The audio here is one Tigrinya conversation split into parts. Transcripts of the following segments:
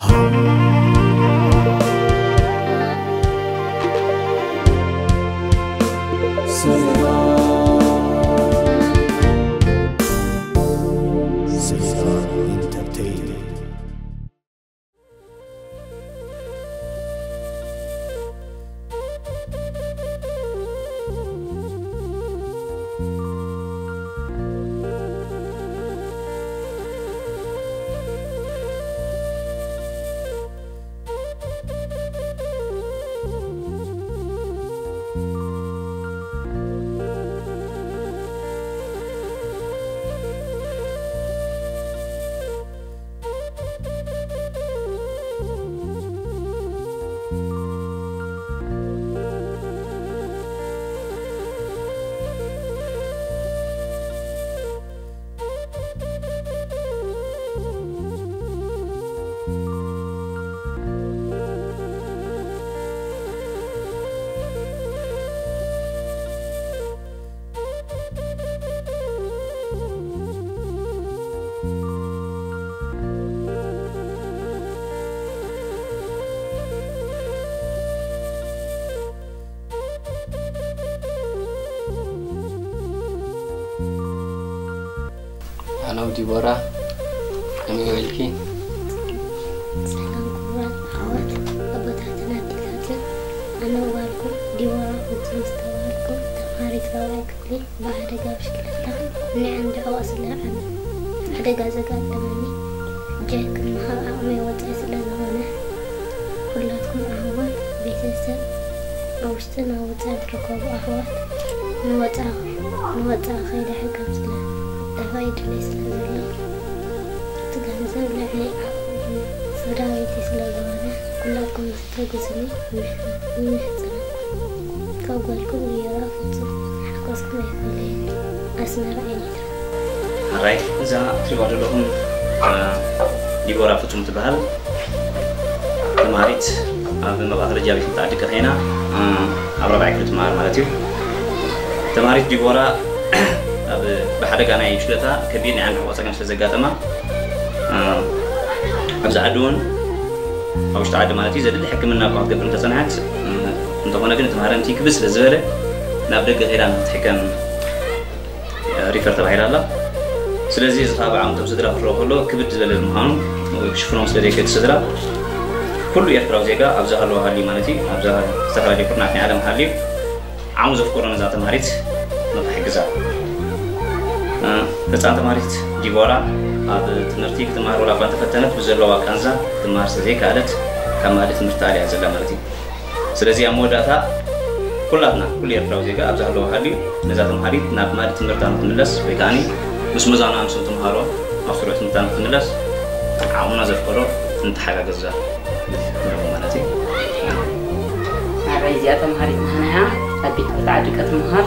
ሰላም፣ ሰላም ኢንተርቴይንመንት። ኣነው ዲቦራ፣ ከመይ ውዒልኪ? ሰላም ክቡራት ኣሕዋት ኣቦታትን ኣዴታትን፣ ኣነ ዋልኩም ዲቦራ ፍጹም ዝተባህልኩ ተምሃሪት ራብዓይ ክፍሊ ብሓደጋ ብሽክለታ እንኤ እንድሕቆ ስለ ኣነ ሓደጋ ዘጋጠመኒ ሕጂ ሕክምና ካብ ዓቕመይ ወጻኢ ስለ ዝኾነ ኩላትኩም ኣሕዋት ቤተሰብ ኣብ ውሽጥን ኣብ ወጻኢን ትርከቡ ኣሕዋት ንወጻ ንወጻ ከይደ ሕክም ስለ ደፋይ ድለይ ስለ ዘሎ እቲ ገንዘብ ልዕሊ ዓቕሚ ስድራ ቤተይ ስለ ዝኾነ ኩላትኩም ክትሕግዙኒ ይምሕጸነኩም። ካብ ጓልኩም ዲቦራ ፍጹም ሓጎስኩም ኣይፈለየኒ። ኣስመራ ኤሌክትሪክ። ኣራይ፣ እዛ እትሪእዋ ዘለኹም ዲቦራ ፍጹም ትበሃል ተምሃሪት ኣብ መባእታዊ ደረጃ ቤት ትምህርቲ ዓዲ ቀርኒ ኢና፣ ኣብ ራብዓይ ክፍሊ ትመሃር ማለት እዩ። ተምሃሪት ዲቦራ ኣብ ብሓደጋ ናይ ብሽክለታ ከቢድ ናይ ዓንዲ ሕቖ ጸገም ስለ ዘጋጠማ ኣብዚ ዓዲ እውን ኣብ ውሽጢ ዓዲ ማለት እዩ ዘድሊ ሕክምና እኳ ክትገብር እንተጸንሐት፣ እንተኾነ ግን እቲ ማህረምቲ ክብድ ስለ ዝበለ ናብ ደገ ከይዳ ንክትሕከም ሪፈር ተባሂላ ኣላ። ስለዚ እዚ ከዓ ብዓቕምቶም ስድራ ክረኦ ከሎ ክብድ ዝበለ ምዃኑ ክሽፍኖም ስለ ዘይክእል ስድራ ኩሉ ኤርትራዊ ዜጋ ኣብ ዝሃለዎ ሃልዩ ማለት እዩ ኣብ ዝተፈላለዩ ኩርናዓት ናይ ዓለም ሃልዩ ዓቕሙ ዘፍቅዶ ነዛ ተምሃሪት ንኽሕግዛ። ህፃን ተምሃሪት ዲቦራ ኣብ ትምህርቲ ክትመሃር ወላ እኳ እንተፈተነት ብዘለዋ ቃንዛ ክትመሃር ስለዘይከኣለት ካብ መኣዲ ትምህርቲ ኣልያ ዘላ ማለት እዩ። ስለዚ ኣብ መወዳእታ ኩላትና ኩሉ ኤርትራዊ ዜጋ ኣብ ዝሃለዎ ሃልዩ ነዛ ተምሃሪት ናብ መኣዲ ትምህርታ ንክትምለስ ወይ ከዓኒ ምስ መዛኑኣ ምስም ተምሃሮ ኣብ ስሩዕ ትምህርታ ንክትምለስ ዓቕምና ዘፍቀዶ ንተሓጋገዛ ኣለዎ ማለት እዩ። ኣረ እዚኣ ተምሃሪት ናህና እያ ኣብ ቤት ትምህርቲ ዓዲ ቀትምሃር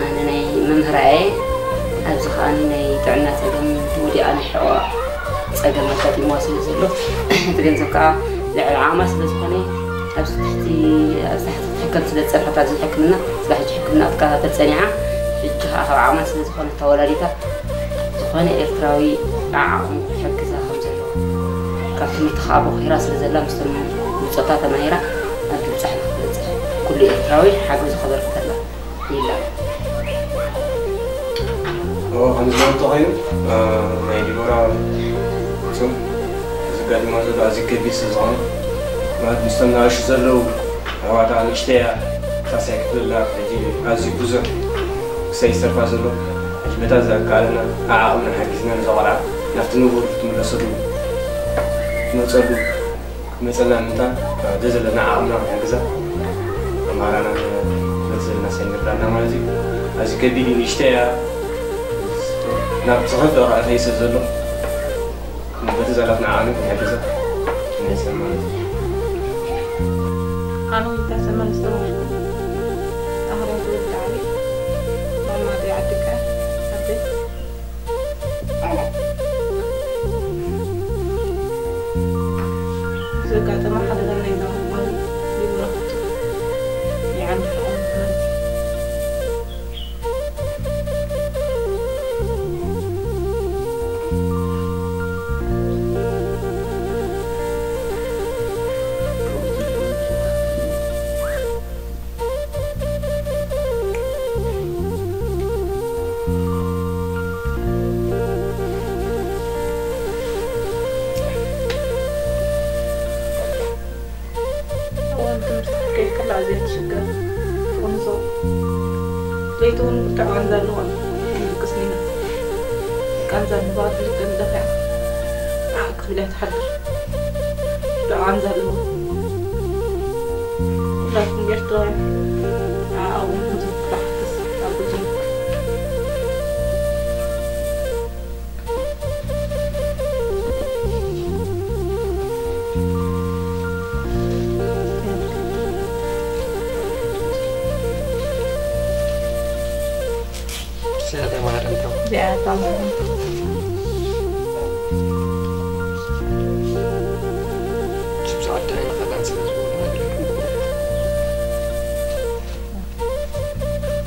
ኣነ ናይ መምህራ እየ። ኣብዚ ከዓኒ ናይ ጥዕና ፀገም ወዲኣ ናይ ሕቆ ፀገም ኣጋጢምዋ ስለ ዘሎ እቲ ገንዘብ ከዓ ልዕሊ ዓማ ስለ ዝኾነ ኣብዚ ትሕቲ ኣብዚ ታሕቲ ክትሕከም ስለ ዝፀንሐት ኣብዚ ሕክምና ስለ ሕጂ ሕክምና ክትከታተል ፀኒሓ። ሕጂ ከዓ ካብ ዓማ ስለ ዝኾነ እታ ወላዲታ ዝኾነ ኤርትራዊ ዓዓቕሙ ክሕግዛ ከም ዘለዎ ካብ ትምህርቲ ከዓ ቦኺራ ስለ ዘላ ምስቶም ብፆታ ተማሂራ ኣብ ምብፃሕ ንክትበፅሕ ኩሉ ኤርትራዊ ሓገዙ ከበርክተላ ይላል። ከምዝበልቶ ኮይኑ ናይ ዲቦራ ፍጹም ዝጋጥማ ዘሎ ኣዝዩ ከቢድ ስለ ዝኾነ ማለት ምስቶም ንኣሽቱ ዘለዉ ኣሕዋታ ንእሽተያ ሳሳይ ክፍልላ ሕጂ ኣዝዩ ብዙሕ ክሳይ ዝተርፋ ዘሎ ሕጂ በታ ዘካኣለና ኣዓቕምና ሓጊዝና ነዛ ቆልዓ ናብቲ ንቡር ትምለሰሉ ትመፀሉ ክትመፀልና ምንታ በዘለና ዓቕምና ክንሕግዛ ኣምሃራና በቲ ዘለና ሰኒ ይርዳና ማለት እዩ። ኣዚ ከቢድ እዩ ንእሽተይ እያ ናብ ዝኸፍአ ከዓ ከይሰ ዘሎ በቲ ዘላትና ዓቕሚ ክንሕግዛ ንሕሰብ ማለት እዩ። ኣነ ወይታ ዘመን ዝተወልኩ ኣህሮት ወዲ ዓሊ ማማ ቢዓድካ ኣቤት ዘጋጠመ ሓደጋ ናይ ዛምቦን ሊብረክቱ ይዓንድ ኣዝያ ትሽገር። ትቕንሶ። ለይቲ እውን ብርቱዕ ቃንዛ ኣለዋ። ትድቅስ ኒና። ቃንዛ ንባር ዝልቅም ደኺያ። ዓዕ ክትብል እያ ትሓድር። ብርቱዕ ቃንዛ ኣለዋ። ኩላትኩም ኤርትራውያን፣ ንዓኣ እውን ከምዚ ክትሓግዝ ኣብ ጎድንኩም።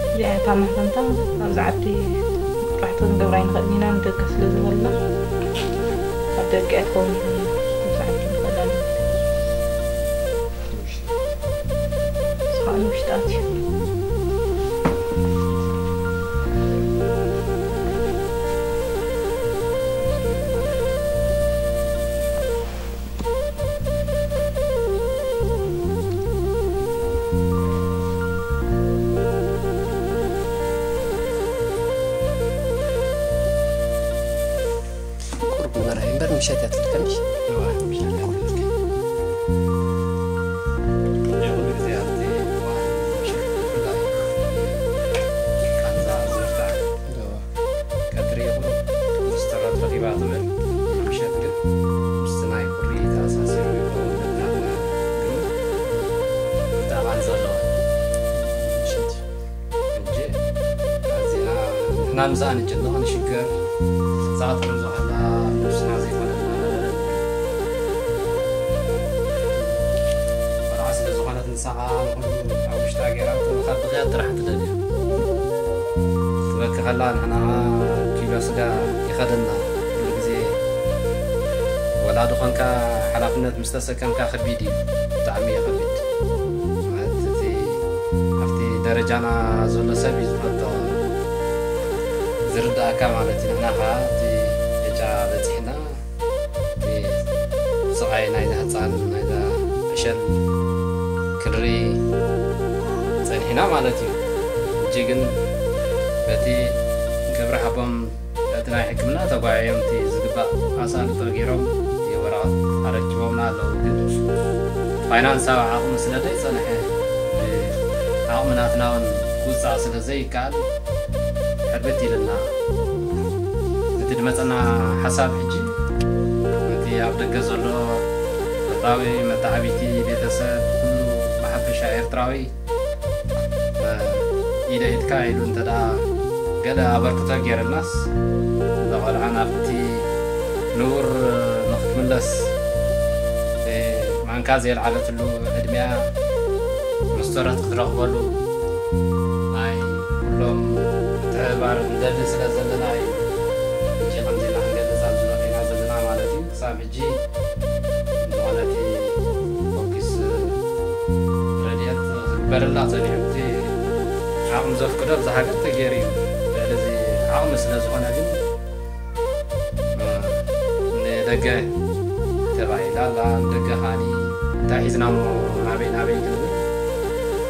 እዚኣ እታ ማሕረምታ ኣብዚ ዓዲ ጥራሕ ክንገብራ ኣይንኽእልን ኢና፣ ንደገ ስለ ዝበልና ካብ ደገ እያ ትኸውን ኣብዚ ዓዲ ንኽእል ኣለና። ንስኻ ንውሽጢ ኣትዩ። ቁሩብ ንመርሃ እምበር ምሸት እያ ትልከ፣ ምሽ? እዋ፣ ምሸት እያ ትልከ። ናይ ኩሉ ግዜ ኣብቲ እዋን ምሸት ብፍላይ ቃንዛ ዝርዳእ። እዋ። ቀትሪ ይኹን ምስ ተረት ረኺባ ትውዕል። ምሸት ግን ምስቲ ናይ ቁሪ ተኣሳሲሩ ይኸውን ናትና ግምት። ብጣዕሚ ቃንዛ ኣለዋ። ምሸት ሕጂ ኣዚና ንሕና ምስኣ ንጨነቕ ንሽገር። እዛ ክትሕዞ ከላ ኣብ ነብስና ዘይኮነትና ነበረት። ቆልዓ ስለ ዝኾነት ንሳ ኸኣ ንኹሉ ኣብ ውሽጣ ገይራ ካብ ብኽያት ጥራሕ ትደልያ። ትበኪ ከላ ንሕና ኸኣ ኪሎ ስጋ ይኸደና። ኩሉ ግዜ ወላዲ ኾንካ ሓላፍነት ምስ ተሰከምካ ከቢድ እዩ። ብጣዕሚ እዩ ከቢድ። ማለት እቲ ኣብቲ ደረጃና ዘሎ ሰብ እዩ ዝፈልጦ፣ ዝርድኣካ ማለት እዩ። ንሕና ኸዓ እቲ ዕጫ በፂሕና፣ እቲ ስቓይ ናይዛ ህፃን፣ ናይዛ ዕሸል ክንርኢ ፀኒሕና ማለት እዩ። ሕጂ ግን በቲ ክብሪ ሃቦም እቲ ናይ ሕክምና ተጓዕዮም እቲ ዝግባእ ኣሳልጦ ገይሮም እቲ ወረቐት ኣረኪቦምና ኣለዉ። ግን ፋይናንሳዊ ዓቕሚ ስለ ዘይጸንሐ፣ ብዓቕሚ ናትና እውን ክውጻእ ስለ ዘይከኣል ሕርብት ኢልና፣ እቲ ዝመጸና ሓሳብ ሕጂ ነቲ ኣብ ደገ ዘሎ ፈታዊ መተዓቢቲ ቤተሰብ፣ ኩሉ ብሓፈሻ ኤርትራዊ ኢደ ኢድካ ኢሉ እንተ ደኣ ገለ ኣበርክቶ ገይርልናስ፣ እዛ ቆልዓ ናብቲ ንቡር ንኽትምለስ፣ ማንካ ዘየልዓለትሉ ዕድሚኣ መስተረት ክትረኽበሉ ናይ ኩሎም ምትሕብባር ንደሊ ስለ ዘለና እዩ። ሕጂ ከምዚ ኢልና ክንገልጽ ኣብ ዝበቂና ዘለና ማለት እዩ። ክሳብ ሕጂ ዝኾነ እቲ ፎኪስ ረድኤት ክግበረላ ጸኒሑ፣ እቲ ዓቕሚ ዘፍቅዶ ኣብዚ ሃገር ተገይሩ እዩ። ልዕሊ እዚ ዓቕሚ ስለ ዝኾነ ግን፣ እ፣ ንደገ ተባሂላ ኣላ። ንደገ ከኣኒ እንታይ ሒዝና እሞ ናበይ ናበይ ክንብል፣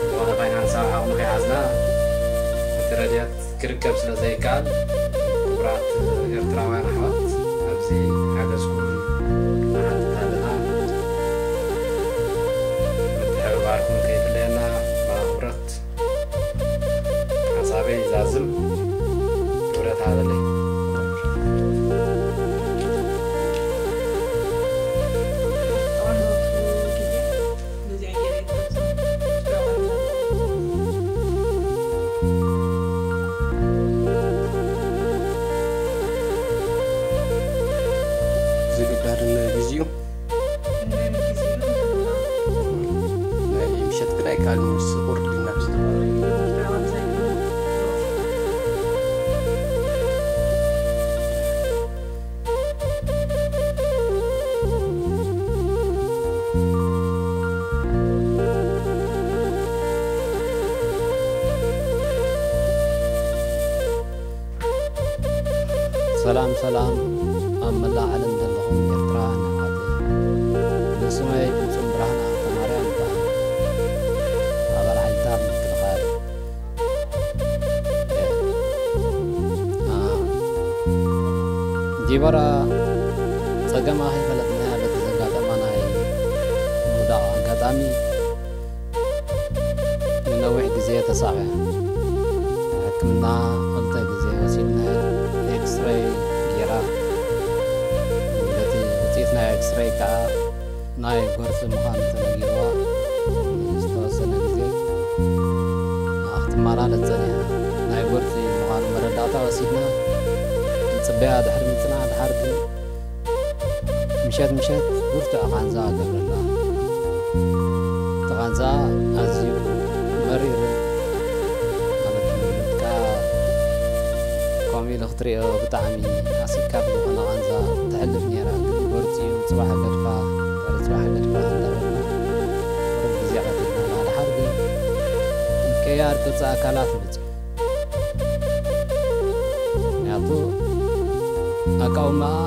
ዝኾነ ፋይናንሳዊ ዓቕሚ ከይሓዝና እቲ ረድኤት ክርከብ ስለ ዘይከኣል፣ ክቡራት ኤርትራውያን ኣሕዋት፣ ኣብዚ ሓገዝኩም ንሓትት ኣለና። ምትሕብባርኩም ከይፍለየና ብኣኽብሮት ሓሳበይ ይዛዝም። ክብረት ሃበለይ። ዝግበር ንግዚኡ ናይ ምሸት ግን ኣይከኣልን እዩ፣ ስቑር ድና። ሰላም ሰላም፣ ኣብ መላእ ዓለም ዘለኹም ኤርትራውያን ኣሕዋተይ፣ ንስመይ ፍጹም ብርሃነ ሃብተማርያም ይበሃል። ዲቦራ ጸገማ ከይፈለጥናያ በቲ ዘጋጠማ ናይ ምውዳቕ ኣጋጣሚ ንነዊሕ ግዜ ተሳቕያ። ሕክምና ክልተ ግዜ ወሲድናያ፣ ኤክስሬይ ጌራ። በቲ ውጽኢት ናይ ኤክስሬይ ከኣ ናይ ጎርፂ ምዃኑ ተነጊርዋ ዝተወሰነ ግዜ ክትመላለስ ጸኒሓ። ናይ ጎርፂ ምዃኑ መረዳእታ ወሲድና ንጽበያ ድሕሪ ምጽናሕ ድሓር ግን ምሸት ምሸት ብርቱዕ ቃንዛ ገብረላ። እቲ ቃንዛ ኣዝዩ መሪርን ማለት ንብለትካ ከምኡ ኢሉ ክትሪኦ ብጣዕሚ ኣሰካፊ ዝኾነ ቃንዛ ተሕልፍ ነይራ። ግን ጎርፂ እዩ፣ ጽባሕ ገድፋ፣ ድሕሪ ጽባሕ ገድፋ እንዳበልና ቁሩብ ግዜ ቀቲልና። ድሓር ግን ምቅያር ቅርጺ ኣካላት መጺኡ። ምኽንያቱ ኣቃውማኣ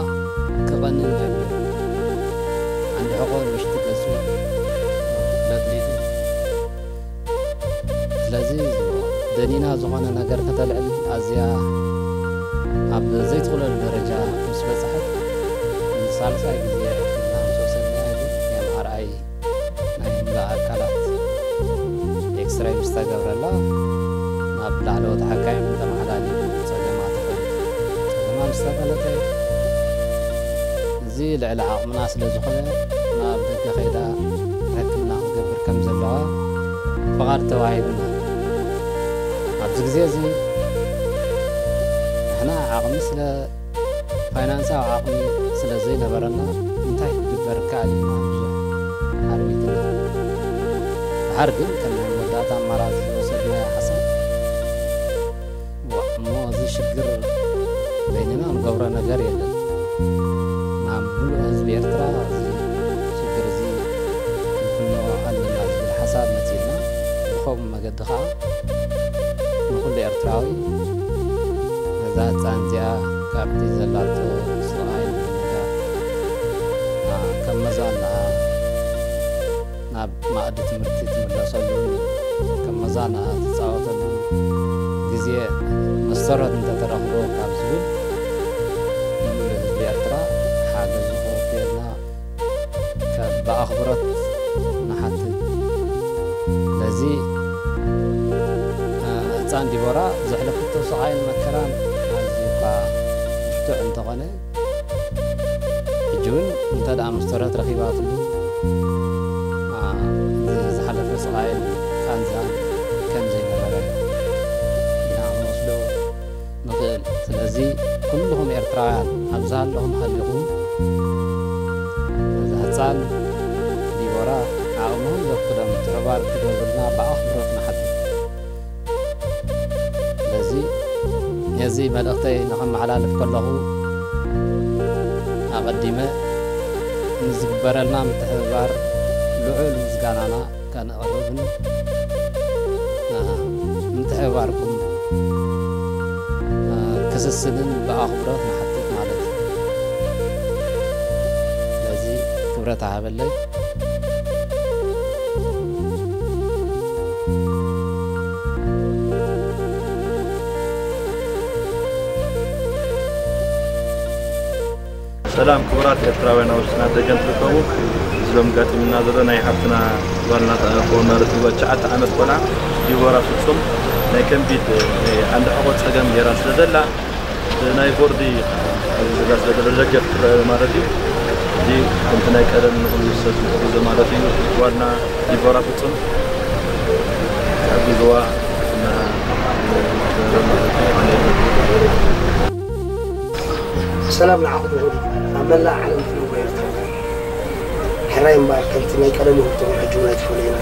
ክቐንን ጀሚሩ። ዓንዲ ሕቖ ንውሽጢ ገጹ ለጥሊጡ። ስለዚ ደኒና ዝኾነ ነገር ከተልዕል ኣዝያ ኣብ ዘይትኽእለሉ ደረጃ ምስ በጽሐት፣ ንሳልሳይ ግዜ ሕክምና ምስ ወሰድናያ ግን ኤም ኣር ኣይ ናይ ምሉእ ኣካላት ኤክስራይ ምስ ተገብረላ፣ ናብ ላዕለዎት ሓካይም ተመሓላሊፉ ጸገማ ተፈሊጡ። ጸገማ ምስ ተፈለጠ፣ እዚ ልዕሊ ዓቕምና ስለ ዝኾነ፣ ናብ ደገ ከይዳ ሕክምና ክትገብር ከም ዘለዋ ፍቓድ ተዋሂቡና። ኣብዚ ግዜ እዚ ንሕና ዓቕሚ ስለ፣ ፋይናንሳዊ ዓቕሚ ስለ ዘይነበረና፣ እንታይ ክግበር ይከኣል ኢልና ብዙሕ ሓርቢትና። ድሓር ግን ከም ናይ መወዳእታ ኣማራጺ ዝወሰድናዮ ሓሳብ፣ ዋእ፣ እሞ እዚ ሽግር በይንና ንገብሮ ነገር የለን። ናብ ምሉእ ህዝቢ ኤርትራ እዚ ሽግር እዚ ክንፍንዎ ኣለና ዝብል ሓሳብ መጺእና። ብኸምኡ መገዲ ኸኣ ንኹሉ ኤርትራዊ ነዛ ህጻን እዚኣ ካብቲ ዘላቶ ስቓይ ንምንጋፍ፣ ኣ፣ ከም መዛናኣ ናብ ማእዲ ትምህርቲ ትምለሰሉን ከም መዛናኣ ትጻወተሉን ግዜ መሰረት እንተተረኽቦ ካብ ዝብል፣ ንህዝቢ ኤርትራ ሓገዙ ከወፍየልና ከም ብኣኽብሮት ንሓትት። ስለዚ፣ እ፣ ህጻን ዲቦራ ዘሕለፈቶ ስቓይን መከራን ኣዝዩ እኳ ብርቱዕ እንተኾነ፣ ሕጂ እውን እንተ ደኣ መስተርሆት ረኺባትሉ፣ ኣ፣ እዚ ዝሓለፈ ስቓይን ቃንዛን ከም ዘይነበረ ኢና ክንወስዶ ንኽእል። ስለዚ ኩልኹም ኤርትራውያን ኣብ ዝሃለኹም ሃሊኹም ነዛ ህጻን ዲቦራ ዓቕምኹም ዘፍቅዶ ምትሕብባር ክትገብሩልና ብኣኽብሮት ንሓትት። ስለዚ ነዚ መልእኽተይ ንኸመሓላልፍ ከለኹ ኣቐዲመ ንዝግበረልና ምትሕብባር ልዑል ምስጋናና ከነቕርብን፣ እ፣ ምትሕብባርኩም፣ እ፣ ክስስንን ብኣኽብሮት ንሓትት ማለት እዩ። ስለዚ ክብረት ሃበለይ። ሰላም ክቡራት ኤርትራውያን ኣብ ውሽጥን ኣብ ደገን ትርከቡ፣ እዚ ሎም ጋጢምና ዘሎ ናይ ሓፍትና ጓልና ተኣረኽቦ ማለት እዩ። ትሽዓተ ዓመት ቆልዓ ዲቦራ ፍጹም ናይ ከንቢድ፣ ናይ ዓንዲ ሕቖ ጸገም ገይራ ስለ ዘላ፣ ብናይ ቦርዲ ኣብዚ ዘላ ስለ ዘሎ ደገፍ ትረአ ማለት እዩ። እዚ ከምቲ ናይ ቀደም ንኹሉ ዝሰጥ ንኽግዞ ማለት እዩ። ጓልና ዲቦራ ፍጹም ክሕግዝዋ እና ማለት እዩ። ሰላም ንዓኹም ይኹን ኣብ መላእ ዓለም ትነብሩ ኤርትራውያን። ሕራይ እምበኣር ከምቲ ናይ ቀደም ውህብቶም ሕጂ እውን ኣይተፈለዩና።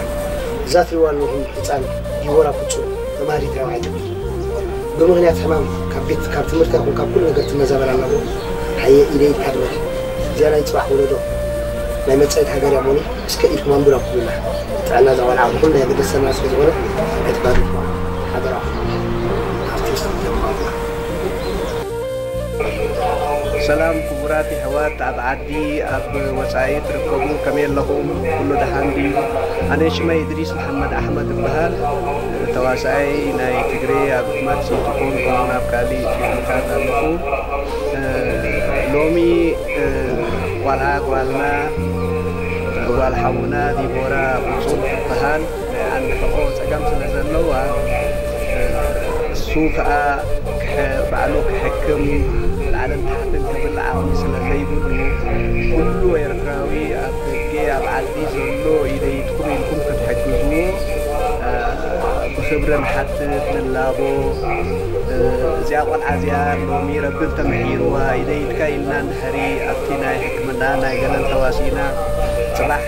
እዛ ትሪእዋ ኣለኹም ህጻን ዲቦራ ፍጹም ተማሃሪት ራብዓይ ክፍሊ። ብምኽንያት ሕማም ካብ ቤት፣ ካብ ትምህርቲ ይኹን ካብ ኩሉ ነገር ትመዛበል ኣለኹ። ሃየ ኢደ ኢድካ ንበል። እዚኣ ናይ ጽባሕ ወለዶ ናይ መጻኢት ሃገር እያ እሞኒ እስከ ኢድኩም ኣንብራ ኩሉና። ጥዕና እዛ ቆልዓ ኩሉ ናይ ኣገደሰና ስለ ዝኾነ ኣይትባርኩዋ። ሓደራኹም። ኣርቲስት ጀማልና። ሰላም ክቡራት የሕዋት ኣብ ዓዲ ኣብ ወጻኢ ትርከቡ ከመይ ኣለኹም? ኩሉ ደሓን ድዩ? ኣነ ሽመይ እድሪስ መሓመድ ኣሕመድ እበሃል። ተዋሳኣይ ናይ ትግሬ ኣብ ማክሲም ትኹን ከምኡውን ኣብ ካሊእ ፊልምታት ኣለኹ። እ፣ ሎሚ እ፣ ጓልኣ ጓልና እ፣ ጓል ሓውና ዲቦራ ፍጹም ትበሃል ናይ ዓንዲ ሕቖ ጸገም ስለ ዘለዋ እ፣ እሱ ከኣ ክሐ- ባዕሉ ክሕክም ላዕልን ታሕትን ክብል ዓቕሚ ስለ ዘይብሉ ኩሉ ኤርትራዊ ኣብ ደገ ኣብ ዓዲ ዘሎ ኢደይትኩም ኢልኩም ክትሕግዝዎ እ፣ ብኽብሪ ንሓትት ንላቦ። እ፣ እዚኣ ቆልዓ እዚኣ ሎሚ ረቢ እንተምሒርዋ ኢደይትካ ኢልና እንድሕሪ ኣብቲ ናይ ሕክምና ናይ ገለን ተዋሲና ጽባሕ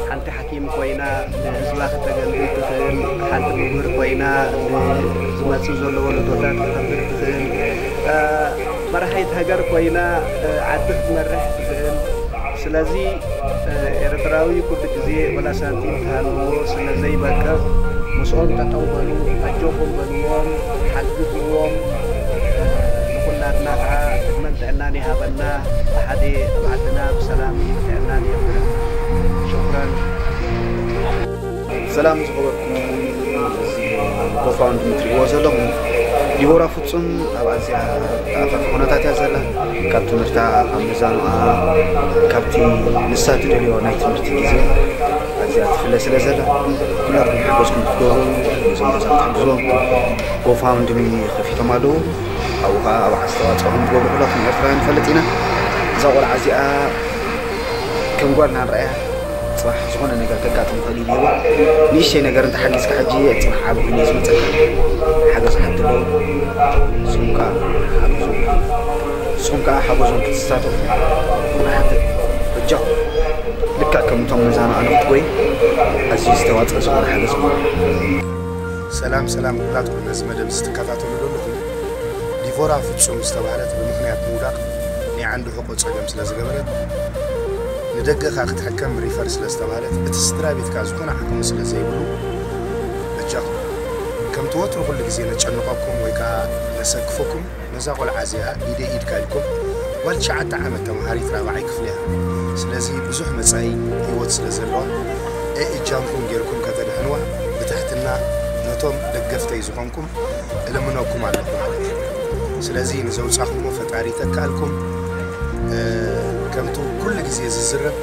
ሓንቲ ሓኪም ኮይና ንህዝባ ክተገልግል ትኽእል ሓንቲ ምሁር ኮይና ንዝመጽእ ዘሎ ወለዶታት ክተምህር ትኽእል እ፣ መራሒት ሃገር ኮይና እ፣ ዓዲ ክትመርሕ ትኽእል። ስለዚ እ፣ ኤርትራዊ ኩሉ ግዜ ወላ ሳንቲም ትሃልዎ ስለ ዘይበቅዕ ምስኦም ጠጠው በሉ፣ ኣጆኹም በልዎም፣ ሓግዝዎም። እ፣ ንኹላትና ከዓ ዕድመን ጥዕናን ይሃበና። ብሓደ ኣብ ዓድና ብሰላም ብጥዕናን ይንብር። ሽኩራን። ሰላም ዝኸበርኩም እዚ GoFundMe ትሪእዎ ዘለኹም ዲቦራ ፍጹም ኣብ ኣዝያ ተኣፋፊ ኩነታት እያ ዘላ። ካብ ትምህርታ፣ ካብ መዛኑኣ፣ ካብቲ ንሳ ትደልዮ ናይ ትምህርቲ ግዜ ኣዝያ ትፍለ ስለ ዘላ ኩላትኩም ሓገዝኩም ክትገብሩ ነዞም ገዛ ክትሕግዝዎም GoFundMe ከፊቶም ኣለዉ። ኣብኡ ከዓ ኣብ ኣስተዋፅኦ ከም ትገብሩ ኩላትኩም ኤርትራውያን ንፈልጥ ኢና። እዛ ቆልዓ እዚኣ ከም ጓልና ንረኣያ። ጽባሕ ዝኾነ ነገር ከጋጥም ይኽእል እዩ። ንእሽተይ ነገር እንተሓጊዝካ ሕጂ ጽባሕ ዓቢ ኮይኑ እዩ ዝመጸካ። ሓገዝ ሓቲ ኣለዉ። ንስኹም ከኣ ሓግዙ። ንስኹም ከኣ ሓገዞም ክትሳተፉ ንሓትት። በጃኹም። ልክዕ ከም እቶም መዛኑ ኣነ ክትጎይ ኣዝዩ ዝተዋጽአ ዝኾነ ሓገዝ ምዃኑ። ሰላም ሰላም ኩላትኩም ነዚ መደብ እዚ ትከታተሉ ዘለኹም። ዲቮራ ፍጹም ዝተባህለት ብምኽንያት ምውዳቕ ናይ ዓንዲ ሕቖ ጸገም ስለ ዝገበረት ንደገኻ ክትሕከም ሪፈር ስለ ዝተባህለት እቲ ስድራ ቤትካ ዝኾነ ዓቕሚ ስለ ዘይብሉ በጃኹም ከምቲ ወትሩ ኩሉ ግዜ ነጨንቐኩም ወይ ከኣ ነሰክፈኩም ነዛ ቆልዓ እዚኣ ኢደይ ኢድካ ኢልኩም ጓል ትሽዓተ ዓመት ተምሃሪት ራብዓይ ክፍሊ እያ። ስለዚ ብዙሕ መጻኢ ህይወት ስለ ዘለዋ እእጃምኩም ጌርኩም ከተድሕንዋ ብትሕትና ነቶም ደገፍተይ ዝኾንኩም እልምነኩም ኣለኹ ማለት እዩ። ስለዚ ንዘውጻኹሞ ፈጣሪ ይተካልኩም። እ፣ ከምቲ ኩሉ ግዜ ዝዝረብ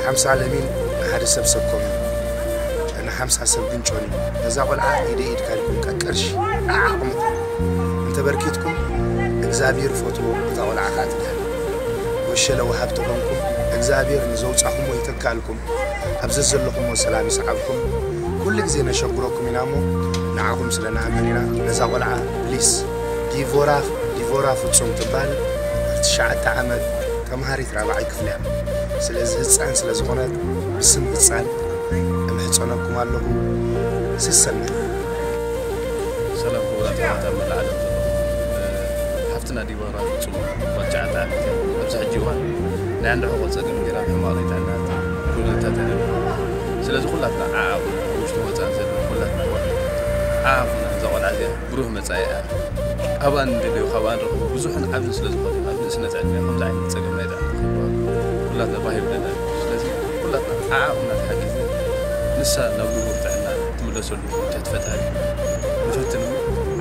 ሓምሳ ለሚን ንሓደ ሰብ ሰኮም እዩ፣ ንሓምሳ ሰብ ግን ጮን እዩ። ነዛ ቆልዓ ኢደ ኢድካ ኢልኩም ቀቅርሺ ዓዓቕምኩም እንተበርኪትኩም እግዚኣብሔር ፈትዎ እታ ቆልዓ ከዓ ትድሕን። ወሸለ ወሃብቲ ኮንኩም እግዚኣብሔር ንዘውጻኹሞ ይተካልኩም። ኣብ ዘዘለኹሞ ሰላም ይስዓብኩም። ኩሉ ግዜ ነሸግረኩም ኢና እሞ ንዓኹም ስለ ንኣምን ኢና። ነዛ ቆልዓ ፕሊስ ዲቮራ ዲቮራ ፍጹም ትበሃል ትሽዓተ ዓመት ተምሃሪት ራብዓይ ክፍሊ እያ። ስለዚ ህጻን ስለ ዝኾነት ብስም ህጻን እምሕጸነኩም ኣለኹ። ስሰና ሰላም ክቡራት ኣሕዋት ኣብ መላእ ዓለም ዘለኹም። እ፣ ሓፍትና ዲቦራ ፍጹም ጓል ትሽዓተ ዓመት እያ። ኣብዚ ሕጂ እዋን ናይ ዓንዲ ሕቖ ጸገም ገይራ ብሕማቕ ናይ ጥዕና ኩነታት እያ። ስለዚ ኩላትና ዓዓቑና፣ ኣብ ውሽጢ ወጻእን ዘለና ኩላትና ኣሕዋት ዓዓቑና። እዛ ቆልዓ እዚኣ ብሩህ መጻኢ እያ። ካብኣ ንደልዮ፣ ካብኣ ንረኽቦ ብዙሕን ዓብን ስለ ዝኾነ፣ ኣብ ንእስነት ዕድሜ ከምዚ ዓይነት ጸገም ናይ ጥዕና ክህልዋ ኩላትና ባህ ይብለና። ስለዚ ኩላትና ዓዓቑና ተሓጊዝና ንሳ ናብ ንቡር ጥዕና ትምለሰሉ ምሕረት ፈጣሪ ንፈትን እሞ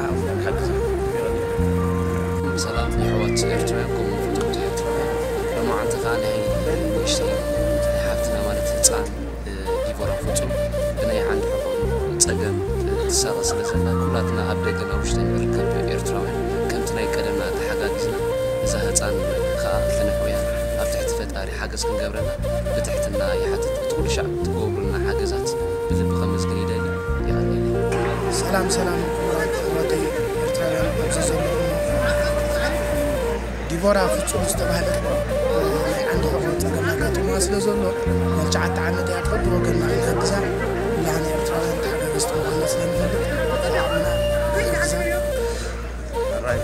ዓቕምና ንሓግዛ። የቐንየልና። ሰላም የሕዋት ኤርትራውያን ከምኡ ፈተውቲ ኤርትራውያን። ሎማዓንቲ ከኣ ናይ ንእሽተይ ሓፍትና ማለት ህጻን ዲቦራ ፍጹም ብናይ ዓንዲ ሕቖ ጸገም ትሳቐ ስለ ዘላ ኩላትና ኣብ ደገን ኣብ ውሽጥን ንርከብ ኤርትራውያን ከምቲ ናይ ቀደምና ተሓጋጊዝና እዛ ህጻን ከኣ ክነሕውያ ኣብ ትሕቲ ፈጣሪ ሓገዝ ክንገብረላ ብትሕትና ይሓትት። እቲ ኩሉ ሻዕ ትገብሩልና ሓገዛት ብልቢ ከመስግን ይደሊ። የቐንየለይ። ሰላም ሰላም ክቡራት ኣሕዋተይ ኤርትራውያን ኣብዚ ዘለኹም ዲቦራ ፍጹም ዝተባህለት ናይ ዓንዲ ሕቖ ጸገም ኣጋጢምዋ ስለ ዘሎ ጓል ትሽዓተ ዓመት እያ። ትፈትዎ ገና ክንሕግዛ ኩላህና ኤርትራውያን ተሓጋገዝቲ ምዃንና ስለ ንፈልጥ ብዓቕምና ንሕግዛ። ሕራይ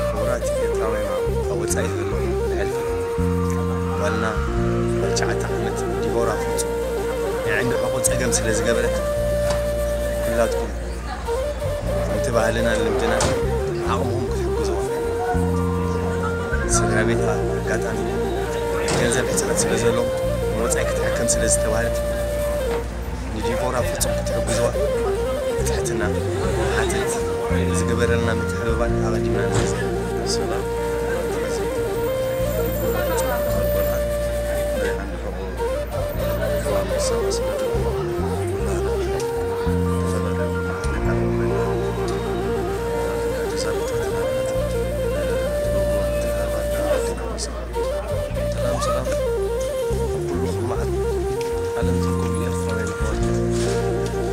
ክቡራት ኤርትራውያን ኣብ ወጻኢ ዘለኹም ብሕልፊ ጓልና ጓል ትሽዓተ ዓመት ዲቦራ ፍጹም ናይ ዓንዲ ሕቖ ጸገም ስለ ዝገበረት ኩላትኩም ከምቲ ባህልና ልምድና ዓቕምኹም ክትሕግዝዋ ስድራ ቤታ ኣጋጣሚ ገንዘብ ሕጽረት ስለ ዘሎ ንወጻኢ ክትሕከም ስለ ዝተባህለት ንዲቦራ ፍጹም ክትሕግዝዋ ብትሕትና ንሓትት። ዝግበረልና ምትሕብባር ኣቐዲምና ንሕዝን። ሰላም። ሰላም ሰላም፣ ኩሉ ኩማዓት ዓለም ትርከቡ ኤርትራውያን ኣሕዋት፣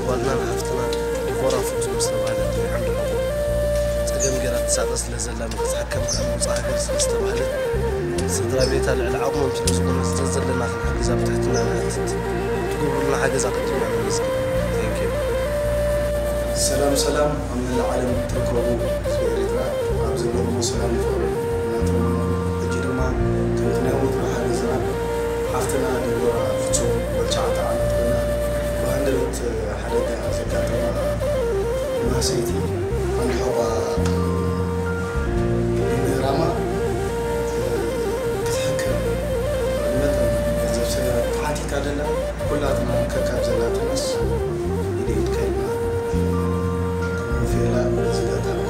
ጓልና ሓፍትና ዲቦራ ፍጹም ዝተባህለት ናይ ዓንዲ ሑቆ ጸገም ገይራ ትሳቐ ስለ ዘላ፣ ንክትሕከም ካብ ውጻእ ሃገር ስለ ዝተባህለት፣ ስድራ ቤታ ልዕሊ ዓቕሞም ስለ ዝኾነ፣ ዘዘለና ክንሕግዛ ብትሕትና ንሓትት። ትገብሩልና ሓገዝ ኣቐዲምና ነመስግን። Thank you። ሰላም ሰላም፣ ኣብ መላእ ዓለም ትርከቡ ህዝቢ ኤርትራ፣ ኣብ ዘለኹሞ ሰላም ይፍቐረልኩም። እናተመነኹ፣ ሕጂ ድማ ከምቲ ናይ ወትሩ ሓገዝና ሓፍትና ዲቦራ ፍጹም፣ ጓል ትሽዓተ ዓመት ኮይና፣ ብሃንደበት ሓደጋ ዘጋጠማ ማህሰይቲ ዓንዲ ሑቓ ብምህራማ ክትሕከም መጠን ገንዘብ ስለ ተሓቲታ ዘላ፣ ኩላትና ከካብ ዘላትናስ ኢድ ኢድ ከይድና ክንወፍየላ በዚ ኣጋጣሚ